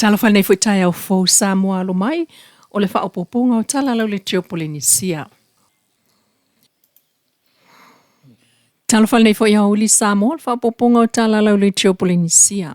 Talofa lenei foi taeao fou Samoa alo mai, o le faaopoopoga o tala lauleitio Polenisia. Talofa lenei foi aoauli Samoa, o le faaopoopoga o tala lauleitio Polenisia.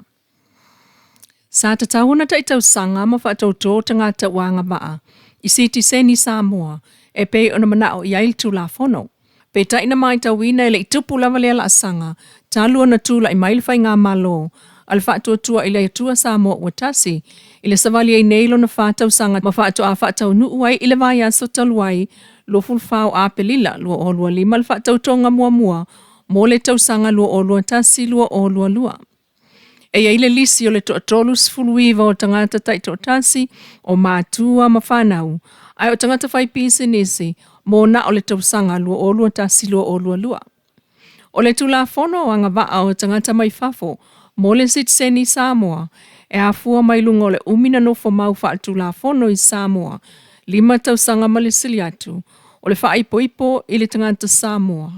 Sa tatau ona taitausaga ma faatauto tagata ua agavaa i sitiseni Samoa e pei ona manao i ai le Tulafono. Peitai na matauina e le i tupu lava lea laasaga talu ona tulai mai le Faigamalo a le Faatuatua i le Atua Samoa ua Tasi i le savali ai nei lona fa tausaga ma faatoa faataunuu ai i le vaiaso talu ai 24 o Aperila 2025 le faatautoga muamua mo le tausaga 2021-2022. E i ai le lisi o le toa-39 o tagata taitoatasi, o matua ma fanau, ae o tagata faipisinisi mo na o le tausaga 2021-2022. O le Tulafono o Agavaa o Tagata mai Fafo mo le Sitiseni Samoa e afua mai luga o le umi na nofomau faaletulafono i Samoa, lima tausaga ma le sili atu, o le faaipoipo i le tagata Samoa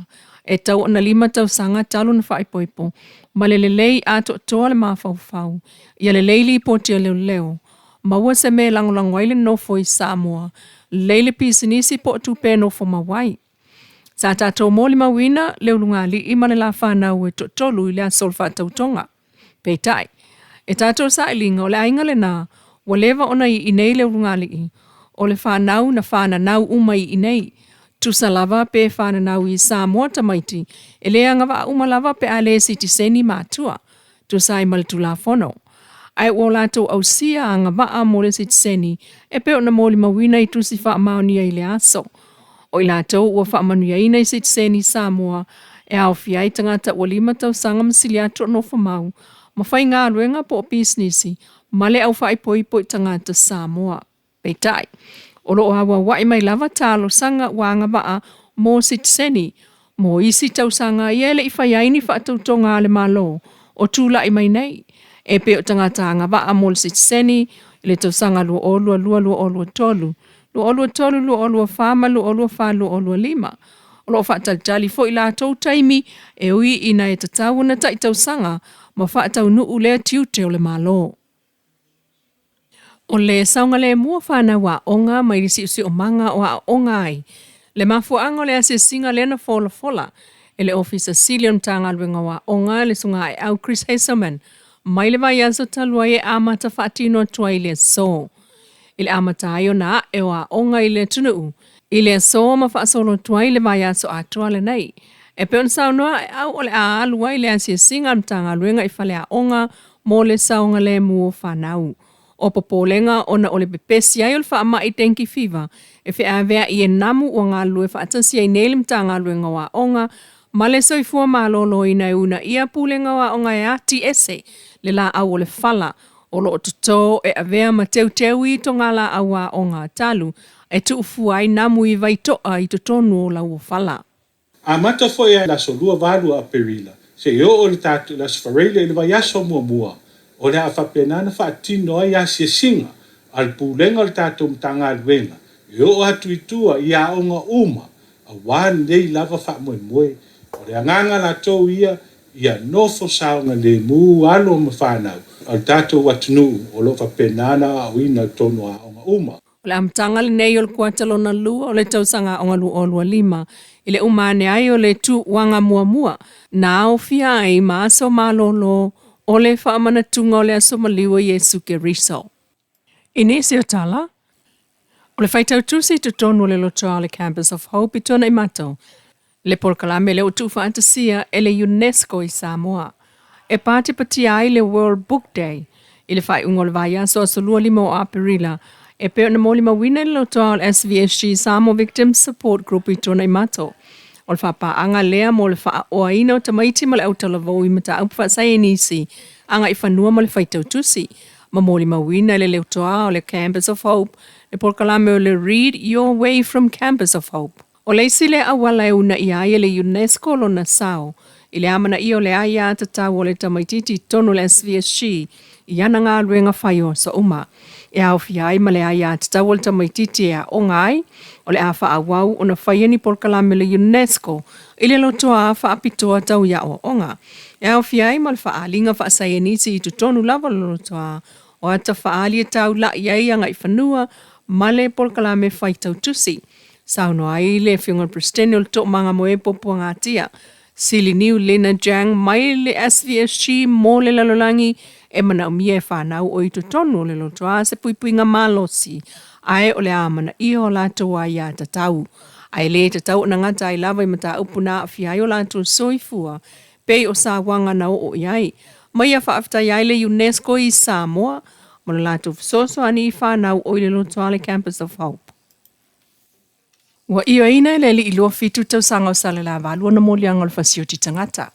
e tau ona lima tausaga talu na faaipoipo ma le lelei atoatoa le mafaufau, ia lelei lipoti a leoleo, maua se mea e lagolago ai le nofo i Samoa, lelei le pisinisi po o tupe e nofo mau ai. Sa tatou molimauina le ulugalii ma le lafanau e toatolu i le aso o le faatautoga. Peitai, e tatou sailiga o le aiga lena ua leva ona i inei le ulugalii, o le fanau na fananau uma i inei. Tusa lava pe fananau i Samoa tamaiti, e le agavaa uma lava pe a le sitiseni matua, tusa ai ma le Tulafono. Ae ua latou ausia agavaa mo le sitiseni e pei ona molimauina i tusi faamaonia i le aso. O i latou ua faamanuiaina i sitiseni Samoa e aofia ai tagata ua lima tausaga ma sili atu o nofomau ma faigaluega po o pisinisi ma le au faaipoipo i tagata Samoa. Peitai, o lo o auauai mai lava talosaga ua agavaa mo sitiseni mo isi tausaga ia e le i fai ai ni faatautoga a le Malo o tulai mai nei, e pei o tagata agavaa mo le sitiseni i le tausaga 2022-2023, 2023-2024 ma 2024-2025. O lo o faatalitali foi latou taimi e ui ina e tatau ona taitausaga ma faataunuu lea tiute o le Malo. O le saogalemu o fanau aoga mai le siosiomaga o aooga ai le mafuaaga o le asiasiga lea na folafola e le Ofisa Sili o le Matagaluega o Aoga le Susuga Aeau Chris Hazelman mai le vaiaso talu ai e amata faatino atu ai i le aso. I le amata ai ona ae o aoga i le atunuu i le aso ma faasolo atu ai le vaiaso atoa lenei. E pei ona saunoa Aeau o le a alu ai le asiasiga a le Matagaluega i faleaoga mo le saogalemu o fanau. O popolega ona o le pepesi ai o le faamai dengue fever e feaveai e namu ua galulue faatasi ai nei le Matagaluega o Aoga ma le Soifua Maloloina e uunaia Pulega o Aoga e ati ese le laau o le fala o lo o toto e avea ma teuteu i togalaau aoga talu e tuufua ai namu i vaitoa i totonu o lauofala. Amata foi i le aso 28 o Aperila seia oo i le tatou i le aso Faraile i le vaiaso muamua, o le a faapena ona faatino ai asiasiga a le Pulega o le tatou Matagaluega e oo atu i tua i aoga uma aua lenei lava faamoemoe. O le agaga latou ia, ia nofo saogalemu alo ma fanau a le tatou atunuu o lo o faapena ona aoaoina i totonu o aoga uma. O le amataga lenei o le kuata lona lua o le tausaga aoga 2025 i le uma ane ai o le tuuaga muamua na aofia ai ma aso malolo o le faamanatuga o le Aso Maliu o Iesu Keriso. I nisi o tala, o le faitau tusi i totonu o le lotoa o le Campus of Hope i Tuanaimato, le polokalame lea ua tuufaatasia e le UNESCO i Samoa, e patipatia ai le World Book Day i le faaiuga o le vaiaso aso 25 o Aperila, e pei ona molimauina i le lotoa o le SVSG Samoa Victims Support Group i Tuanaimato. O le faapaaga lea mo le faaoaina o tamaiti ma le autalavou i mataupu faasaienisi, agaifanua ma le faitau tusi, ma molimauina i le lotoa o le Campus of Hope le polokalame o le Read Your Way from Campus of Hope. O le isi lea auala e uunaia ai e le UNESCO lona sao i le amanaia o le aiatatau o le tamaitiiti i totonu o le SVSG i ana galuega fai o aso uma, e aofia ai ma le aiatatau o le tamaitiiti e aoga ai, o le a faaauau ona faia ni polokalame a le UNESCO i le lotoa faapitoa tau i aoaoga, e aofia ai ma le faaaliga faasaienisi i totonu lava o le lotoa. O ata faaali e taula'i ai agaifanua ma le polokalame faitau tusi. Saunoa ai le Afioga i le Peresetene o le Toomaga mo e Puapuagatia, Siliniu Lena Jang mai le SVSG mo le lalolagi e manaomia e fanau o i totonu o le lotoa se puipuiga malosi ae o le amanaia o latou aiatatau. Ae le tatau ona gata ai lava i mataupu na aafia ai o latou soifua pei o sauaga na oo i ai. Ma ia faafetai ai le UNESCO i Samoa ma lo latou fesoasoani i fanau o i le lotoa le Campus of Hope. Ua ioeina e le alii 27 tausaga o Salelavalu ona moliaga o le fasioti tagata.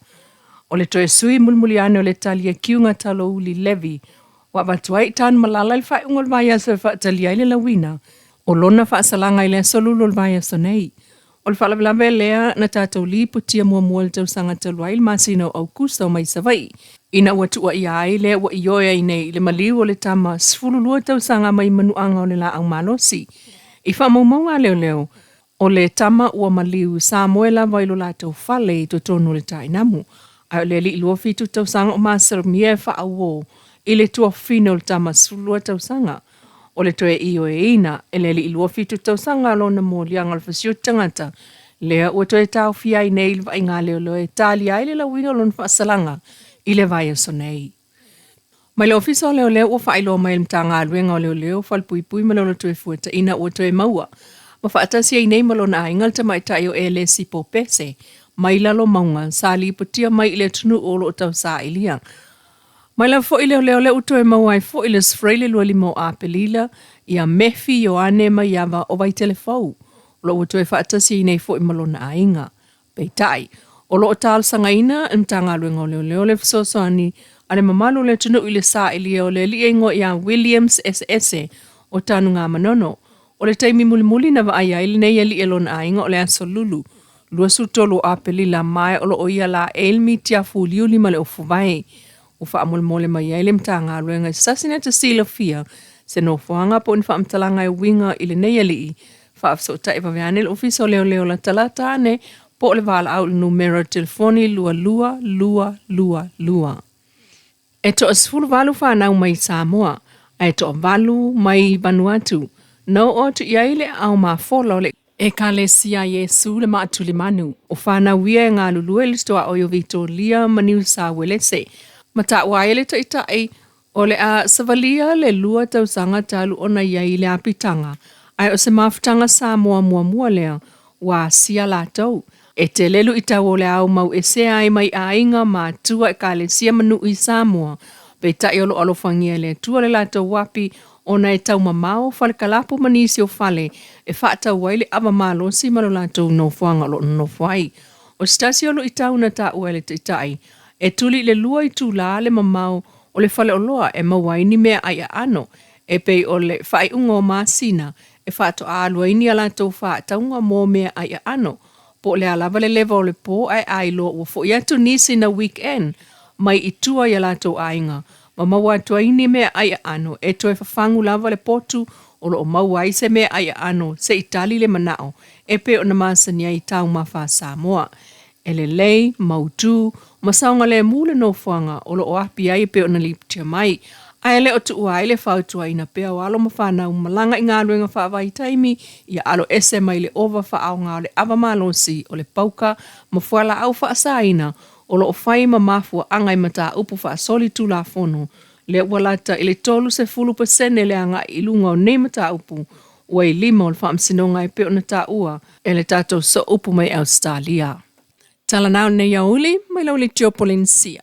O le toe sui mulimuli ane o le tali a Kiuga Talouli Levy ua avatu ai i Tanumalala i le faaiuga o le vaiaso e faatalia ai le lauina o lona faasalaga i le aso Lulu o le vaiaso nei. O le faalavelave lea na tatou lipotia muamua i le tausaga talu ai i le masina o Aukuso mai Savaii, ina ua tuuaia ai lea ua ioe ai nei i le maliu o le tama 12 tausaga mai manuaga o le laau malosi. I faamaumauga a leoleo, o le tama ua maliu sa moe lava i lo latou fale i totonu o le tainamu, ae o le alii 27 tausaga o masalomia e faauo i le tuafafine o le tama 12 tausaga. O le toe ioeina e le alii 27 tausaga o lona moliaga o le fasioti tagata, lea ua toe taofia ai nei i le vaaiga a leoleo e talia ai le lauina o lona faasalaga i le vaiaso nei. Mai le Ofisa o Leoleo ua faailoa mai e le Matagaluega o Leoleo, Falepuipui ma le Ola Toefuataina ua toe maua ma faatasi ai nei ma lona aiga le tamaitai o Elesi Popese mai Lalomauga sa lipotia mai i le atunuu o lo o tausailia. Mai lava foi leoleo lea ua toe maua ai foi le Sfraile 25 o Apelila ia Mefi Ioane Maiava o Vaitelefou, o lo o ua toe faatasi ai nei foi ma lona aiga. Peitai, o lo o talosagaina e le Matagaluega o Leoleo le fesoasoani a le mamalu o le atunuu i le sailia o le alii e igoa ia Williams Eseese o Tanugamanono. O le taimi mulimuli na vaaia ai lenei alii e lona aiga o le aso Lulu 23 o Apelila ma o lo o ia laei le mitiafu uliuli ma le ofuvae. Ua faamolemole mai ai le Matagaluega i se tasi na te silafia se nofoaga po o ni faamatalaga e uiga i lenei alii. Faafesootai vave ane le Ofisa o Leoleo latalata ane po o le valaau i le numera telefoni 2222. E toa-18 fanau mai Samoa, ae toavalu mai Vanuatu, na oo atu i ai le aao mafola o le Ekalesia Iesu le Maatulimanu. O fanau ia e galulue i le tuaoi o Vitolia ma Niu Sauelese, ma taua ai e le Taitai o le a savalia le lua tausaga talu ona i ai i le apitaga, ae o se mafutaga Samoa muamua lea ua asia latou. E tele luitau o le ao mau esea ai mai aiga, matua, ekalesia ma nuu i Samoa, peitai o lo o alofagia e le Atua le latou api ona e taumamao falekalapu ma nisi o fale e faatau ai le ava malosi ma lo latou nofoaga o lo o nonofo ai. O se tasi o luitau na taua e le Taitai, e tuli i le lua itulā le mamao o le faleoloa e maua ai ni meaai aano e pei o le faaiuga o masina e faatoa alu ai ni a latou faatauga mo meaai aano, po o le a lava le leva o le pō ae a iloa ua foʻi atu nisi na weekend mai i tua i a latou aiga ma maua atu ai ni meaai aano e toe fafagu lava le potu o lo o maua ai se meaai aano se i tali le manao e pei ona masani ai taumafa a Samoa. E lelei, mautu, ma saogalemu le nofoaga o lo o api ai e pei ona lipotia mai, ae le o tuua ai le fautuaina pea o alo ma fanau malaga i galuega faavaitaimi ia alo ese mai le ova faaaoga o le ava malosi o le pauka ma fualaau faasaina o lo o fai ma mafuaaga i mataupu faasolitulafono lea ua lata i le 30% le agai i luga o nei mataupu ua i lima o le Faamasinoga e pei ona taua e le tatou sooupu mai Ausetalia. Tala na o lenei aoauli mai lau Leitio Polenisia.